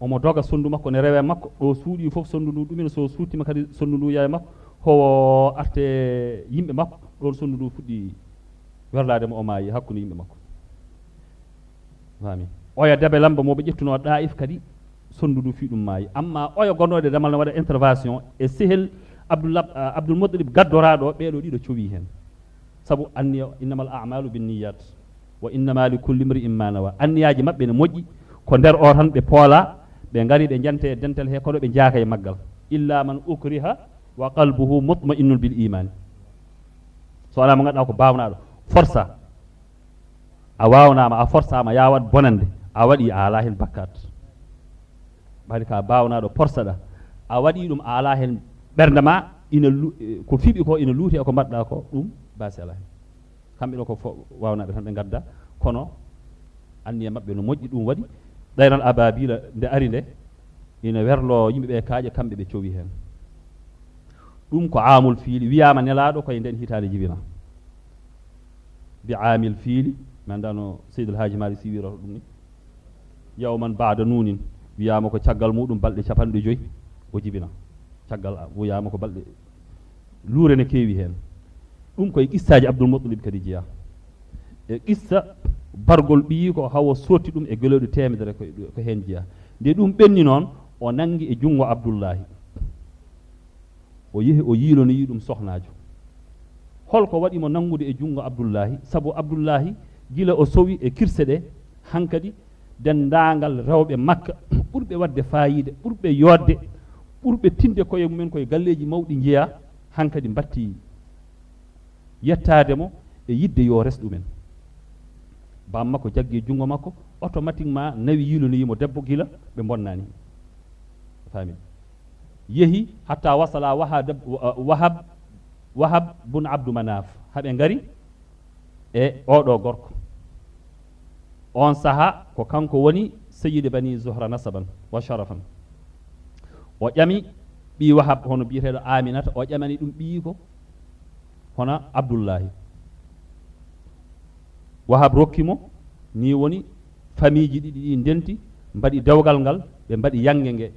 omo doga sonndu makko ne rewe makko, ɗo suuɗi fof sonndu ndu ɗumen, so suuttima kadi sonndu ndu yaye makko, howo arte yimɓe makko, ɗoon sonndu ndu fuɗɗi werlaade mo, o maayi hakkunde yimɓe makko. Faami. Oya Dabe Lamba mo ɓe ƴettunoo Ɗaa'if kadi, sonndu ndu fii ɗum maayi. Amma oya gonooɗo e damal ne waɗa intervention e sehel Abdullah, ah, Abdul Muttalib gaddoraaɗo, ɓeeɗo ɗiɗo cowii heen. Sabu anniya, innamal a'malu binniyat, wa innama li kulli imri'in ma nawa. Anniyaaji maɓɓe ne moƴƴi, ko nder o tan ɓe poola, ɓe ngari ɓe njante e dental he, kono ɓe njaaka e maggal. Illa man ukriha wa qalbuhu mutma'innun bil imani. So wonaa mo ngannduɗaa ko baawnaaɗo, forsa. A waawnaama, a forsaama, yaa waɗ bonannde, a waɗi, a alaa heen bakkaat. Ɓayri ka baawnaaɗo porsaɗa, a waɗi ɗum, a alaa heen ɓernde ma, ina lu-, eh, ko fiɓi ko, ina luuti e ko mbaɗɗa ko, ɗum baasi alaa heen. Kamɓe ɗo ko fo-, waawnaaɓe tan ɓe ngadda, kono anniya maɓɓe no moƴƴi, ɗum waɗi ɗayral abaabila nde ari nde, ina werloo yimɓe ɓe kaaƴe, kamɓe ɓe cowi heen. Ɗum ko aamul fiili, wiyaama nelaaɗo ko e nden hitaande jibina. Bi aamil fiili, mi anndaa no Seydil Haaji Maalik Sy wirata ɗum ni. Yawman baada nuunin, wiyaama ko caggal muɗum balɗe capanɗe joyi o jibina. Caggal a-, wiyaama ko balɗe luure ne keewi heen. Ɗum koye qissaaji Abdul Muttalib kadi jeyaa. E qissa bargol ɓiyiiko hawo sotti ɗum e gelooɗi teemedere ko, ko heen jeyaa. Nde ɗum ɓenni noon, o nanngi e junngo Abdullaahi. O yehi, o yiilonoyi ɗum sohnaajo. Holko waɗi mo nanngude e junngo Abdullaahi? Sabu Abdullaahi, gila o sowi e kirse ɗe, hankadi denndaangal rewɓe Makka ɓurɓe waɗde faayiida, ɓurɓe yooɗde, ɓurɓe tinde koye mumen koye galleeji mawɗi njeyaa, hankadi mbatti yettaade mo e yiɗde yo res ɗumen. Baam makko jaggi e junngo makko, automatiquement nawi yiilonoyi mo debbo gila ɓe mbonnaani. Faami? Yehi hatta wasala Wahab, Wahab, Wahab bun Abdu Manaf. Haɓe ngari e oɗo gorko. On saha ko kanko woni sayyidi bani Zuhra nasaban wa sharafan. O ƴami ɓii Wahab hono biyeteeɗo Aminata, o ƴamani ɗum ɓiyiiko hono Abdullahi. Wahab rokki mo, ni woni famiiji ɗiɗi ɗi ndenti, mbaɗi dewgal ngal, ɓe mbaɗi yannge nge.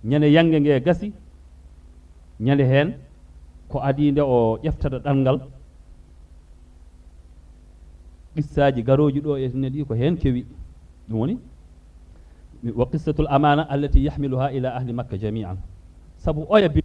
Ñande yannge nge gasi, ñande heen ko adii nde o ƴeftata ɗanngal. Qissaaji garooji ɗo e ne ɗi ko heen kewi. Ɗum woni, wa qissatul amaana allati yahmiluha ila ahli Makka jami'an. Sabu oya bi-